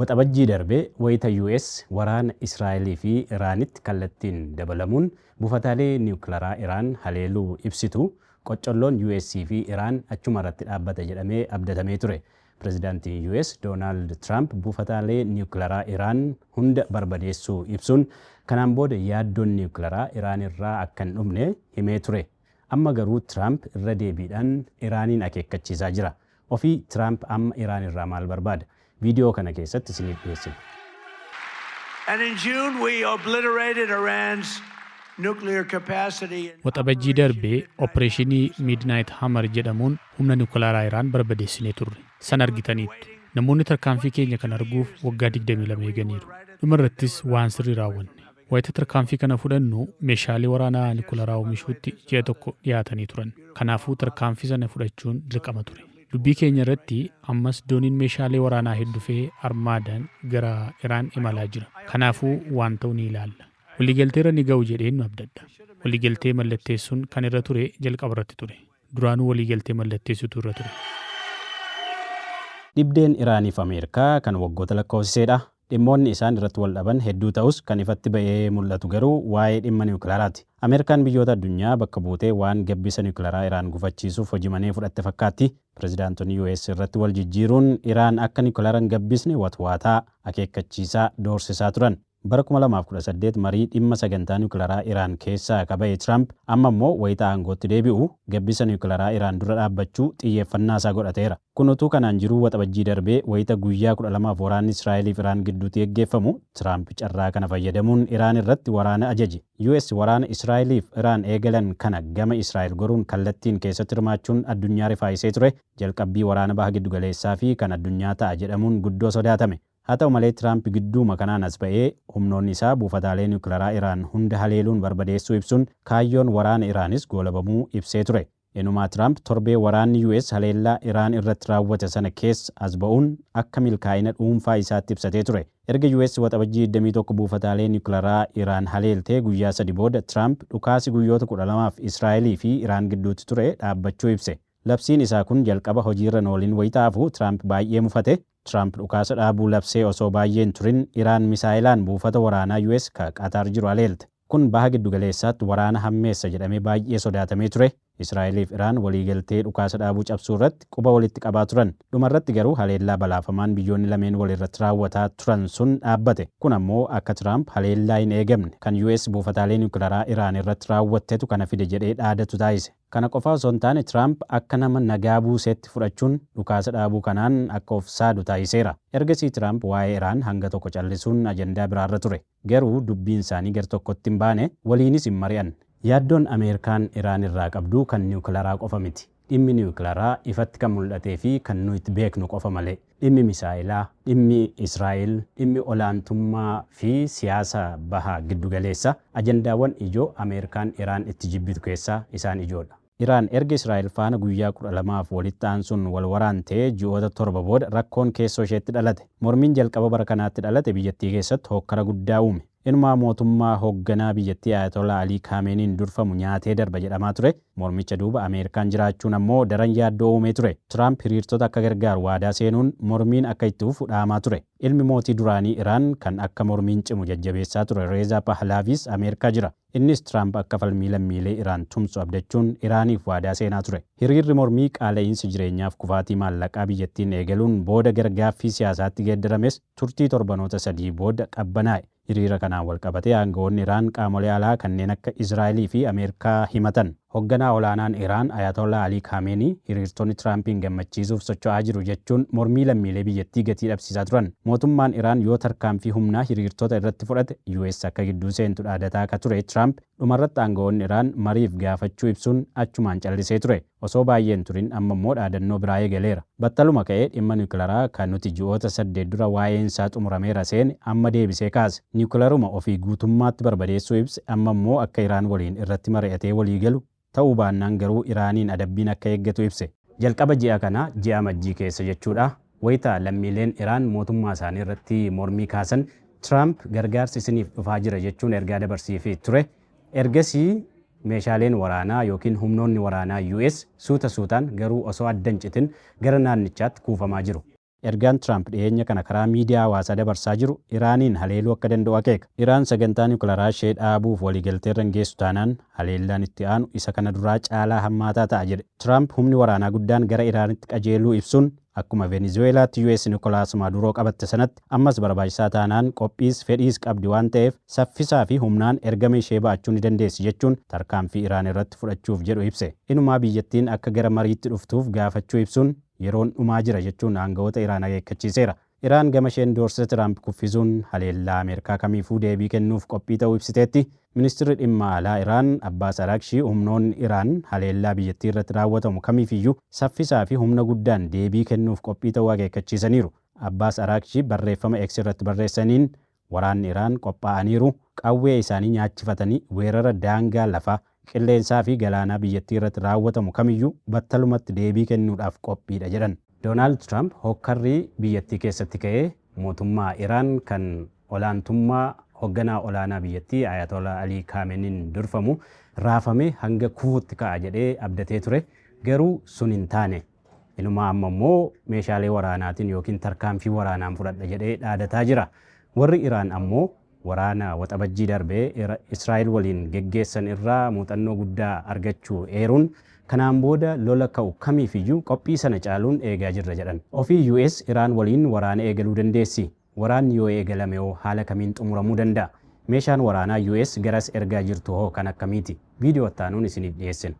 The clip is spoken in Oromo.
Waxabajjii darbe wayita US waraana Israa'elii fi Iraanitti kallattiin dabalamuun buufataalee niwukilaraa Iraan haleeluu ibsitu, qoccolloon US fi Iraan achuma irratti dhaabbata jedhamee abdatamee ture. Pireezidaantiin US Doonaald Tiraamp buufataalee niwukilaraa Iraan hunda barbadeessuu ibsuun kanaan booda yaaddoon niwukilaraa Iraan irraa akka hin dhumne himee ture. Amma garuu Tiraamp irra deebiidhaan Iraaniin akeekkachiisaa jira. Ofii Tiraamp amma Iraan irraa maal barbaada? Viidiyoo kana keessatti isiniif dhiyeessina. And in June, we obliterated Iran's nuclear capacity. Waxabajjii darbee opereeshinii Midnight Hammer jedhamuun humna niwukilaraa Iraan barbadeessinee turre. San argitaniittu. Namoonni tarkaanfii keenya kan arguuf waggaa 22 eeganiiru. Dhuma irrattis waan sirrii raawwanne. Wayita tarkaanfii kana fudhannu meeshaalee waraanaa niwukilaraa oomishuutti ji'a tokko dhiyaatanii turan. Kanaafuu tarkaanfii sana fudhachuun dirqama ture. Dubbii keenya irratti ammas dooniin meeshaalee waraanaa hedduu fe'ee armaadaan gara Iraan imalaa jira. Kanaafuu waan ta'u ni ilaalla. Waliigalteerra ni ga'u jedheen nu abdadha. Waliigaltee mallatteessuun kan irra ture jalqaba irratti ture. Duraanuu waliigaltee mallatteessutu irra ture. Dhibdeen Iraaniif Ameerikaa kan waggoota lakkoofsiseedha. Dhimmoonni isaan irratti wal dhaban hedduu ta'us, kan ifatti ba'ee mul'atu garuu waa'ee dhimma niwukilaraati. Ameerikaan biyyoota addunyaa bakka buutee waan gabbisa niwukilaraa Iraan gufachiisuuf hojii manee fudhatte fakkaatti. Pireezidaantonni US irratti wal jijjiiruun Iraan akka niwukilara hin gabbisne watwaataa, akeekkachiisaa, doorsisaa turan. Bara 2018 marii dhimma sagantaa niwukilaraa Iraan keessaa qaba'e Tiraamp amma immoo wayita aangootti deebi'u gabbisa niwukilaraa Iraan dura dhaabbachuu xiyyeeffannaa isaa godhateera. Kun utuu kanaan jiruu, Waxabajjii darbee wayita guyyaa 12f waraanni Israa'eliif Iraan gidduutti geggeeffamu, Tiraamp carraa kana fayyadamuun Iraan irratti waraana ajaje. US waraana Israa'eliif Iraan eegalan kana gama Israa'el goruun kallattiin keessatti hirmaachuun addunyaa rifaayisee ture. Jalqabbii waraana baha giddugaleessaa fi kan addunyaa ta'a jedhamuun guddoo sodaatame. Haa ta'u malee, Tiraamp gidduuma kanaan as ba'ee humnoonni isaa buufataalee niwukilaraa Iraan hunda haleeluun barbadeessuu ibsuun kaayyoon waraana Iraanis goolabamuu ibsee ture. Inumaa Tiraamp torbee waraanni US haleellaa Iraan irratti raawwate sana keessa as ba'uun akka milkaa'ina dhuunfaa isaatti ibsatee ture. Erga US Waxabajjii 21 buufataalee niwukilaraa Iraan haleeltee guyyaa 3 booda, Tiraamp dhukaasi guyyoota 12f Israa'elii fi Iraan gidduutti ture dhaabbachuu ibse. Labsiin isaa kun jalqaba hojiirra ooliin wayitaafu Tiraamp baay'ee mufate. Tiraamp dhukaasa dhaabuu labsee osoo baay'ee hin turin Iraan misaa'ilaan buufata waraanaa US ka Qatar jiru haleelte. Kun baha giddugaleessaatti waraana hammeessa jedhamee baay'ee sodaatamee ture. Israa'eliif Iraan waliigaltee dhukaasa dhaabuu cabsuu irratti quba walitti qabaa turan. Dhumarratti garuu haleellaa balaafamaan biyyoonni lameen walirratti raawwataa turan sun dhaabbate. Kun ammoo akka Tiraamp haleellaa hin eegamne kan US buufataalee niwukilaraa Iraan irratti raawwattetu kana fide jedhee dhaadatu taasise. Kana qofa osoo hin taane, Tiraamp akka nama nagaa buuseetti fudhachuun dhukaasa dhaabuu kanaan akka of saadu taasiseera. Ergasii Tiraamp waa'ee Iraan hanga tokko callisuun ajandaa biraarra ture. Garuu dubbiin isaanii gar tokkotti hin baane, waliinis hin mari'anne. Yaaddoon Ameerikaan Iraan irraa qabdu kan niwukilaraa qofa miti. Dhimmi niwukilaraa ifatti kan mul'atee fi kan nuyi beeknu qofa malee. Dhimmi misaa'ilaa, dhimmi Israa'el, dhimmi olaantummaa fi siyaasa baha giddugaleessa ajandaawwan ijoo Ameerikaan Iraan itti jibbitu keessaa isaan ijoodha. Iraan erga Israa'el faana guyyaa 12f walitti aansuun wal waraantee ji'oota 7 booda rakkoon keessoo isheetti dhalate. Mormiin jalqaba bara kanaatti dhalate biyyattii keessatti hokkara guddaa uume. Inumaa mootummaa hoogganaa biyyattii Ayatollah Alii Kaameeniin durfamu nyaatee darba jedhamaa ture. Mormicha duuba Ameerikaan jiraachuun ammoo daran yaaddoo uumee ture. Tiraamp hiriirtota akka gargaaru waadaa seenuun mormiin akka itti fufu dhaamaa ture. Ilmi mootii duraanii Iraan kan akka mormiin cimu jajjabeessaa ture Reezaa Pahlaavis Ameerikaa jira. Innis Tiraamp akka falmii lammiilee Iraan tumsu abdachuun Iraaniif waadaa seenaa ture. Hiriirri mormii qaala'iinsi jireenyaaf kufaatii maallaqaa biyyattiin eegaluun booda gara gaaffii siyaasaatti geeddarames turtii torbanoota 3 booda qabbanaa'e. Hiriira kanaan wal qabatee aangawoonni Iraan qaamolee alaa kanneen akka Israa'elii fi Ameerikaa himatan. Hoogganaa olaanaan Iraan Ayatollah Alii Kaameenii hiriirtonni Tiraampiin gammachiisuuf socho'aa jiru jechuun mormii lammiilee biyyattii gatii dhabsiisaa turan. Mootummaan Iraan yoo tarkaanfii humnaa hiriirtota irratti fudhate US akka gidduu seentu dhaadataa akka ture Tiraamp dhumarratti aangawoonni Iraan mariif gaafachuu ibsuun achumaan callisee ture. Osoo baay'een turin amma immoo dhaadannoo biraa eegaleera. Battaluma ka'ee dhimma niwukilaraa kan nuti ji'oota 8 dura waa'een isaa xumurameera seene amma deebisee kaase. Niwukilaruma ofii guutummaatti barbadeessuu ibse amma immoo akka Iraan waliin irratti mari'atee walii galu, ta'uu baannaan garuu Iraaniin adabbiin akka eeggatu ibse. Jalqaba ji'a kanaa, ji'a Amajjii keessa jechuudha, wayita lammiileen Iraan mootummaa isaanii irratti mormii kaasan, Tiraamp gargaarsi isiniif dhufaa jira jechuun ergaa dabarsiifii ture. Ergasii meeshaaleen waraanaa yookiin humnoonni waraanaa US suuta suutaan garuu osoo adda hin citin gara naannichaatti kuufamaa jiru. Ergaan Tiraamp dhiyeenya kana karaa miidiyaa hawaasaa dabarsaa jiru Iraaniin haleeluu akka danda'u akeeka. Iraan sagantaa niwukilaraa ishee dhaabuuf waliigalteerra hin geessu taanaan haleellaan itti aanu isa kana duraa caalaa hammaataa ta'a jedhe. Tiraamp humni waraanaa guddaan gara Iraanitti qajeeluu ibsuun, akkuma Venezuweelaatti US Nikolaas Maaduroo qabatte sanatti ammas barbaachisaa taanaan qophiis fedhiis qabdi waan ta'eef saffisaa fi humnaan ergama ishee ba'achuu ni dandeessi jechuun tarkaanfii Iraan irratti fudhachuuf jedhu ibse. Inumaa biyyattiin akka gara mariitti dhuftuuf gaafachuu ibsuun, yeroon dhumaa jira jechuun aangawoota Iraan akeekkachiiseera. Iraan gama isheen doorsisa Tiraamp kuffisuun haleellaa Ameerikaa kamiifuu deebii kennuuf qophii ta'uu ibsiteetti. Ministirri dhimma alaa Iraan Abbaas Araakshii humnoonni Iraan haleellaa biyyattii irratti raawwatamu kamiifiyyuu saffisaa fi humna guddaan deebii kennuuf qophii ta'uu akeekkachiisaniiru. Abbaas Araakshii barreeffama X irratti barreessaniin, waraanni Iraan qophaa'aniiru, qawwee isaanii nyaachifatanii weerara daangaa lafaa, qilleensaa fi galaanaa biyyattii irratti raawwatamu kamiyyuu battalumatti deebii kennuudhaaf qophiidha jedhan. Doonaald Tiraamp hokkarrii biyyattii keessatti ka'ee mootummaa Iraan kan olaantummaa hoogganaa olaanaa biyyattii Ayatollah Alii Kaameniin durfamu raafamee hanga kufuutti ka'a jedhee abdatee ture. Garuu sun hin taane. Inumaa amma immoo meeshaalee waraanaatiin yookiin tarkaanfii waraanaan fudhadha jedhee dhaadataa jira. Warri Iraan ammoo waraana Waxabajjii darbee Israa'el waliin geggeessan irraa muuxannoo guddaa argachuu eeruun, kanaan booda lola ka'u kamiifiyyuu qophii sana caaluun eegaa jirra jedhan. Ofii US Iraan waliin waraana eegaluu dandeessi? Waraanni yoo eegalame hoo haala kamiin xumuramuu danda'a? Meeshaan waraanaa US garas ergaa jirtu hoo kan akkamiiti? Viidiyoo ittaanuun isiniif dhiyeessina.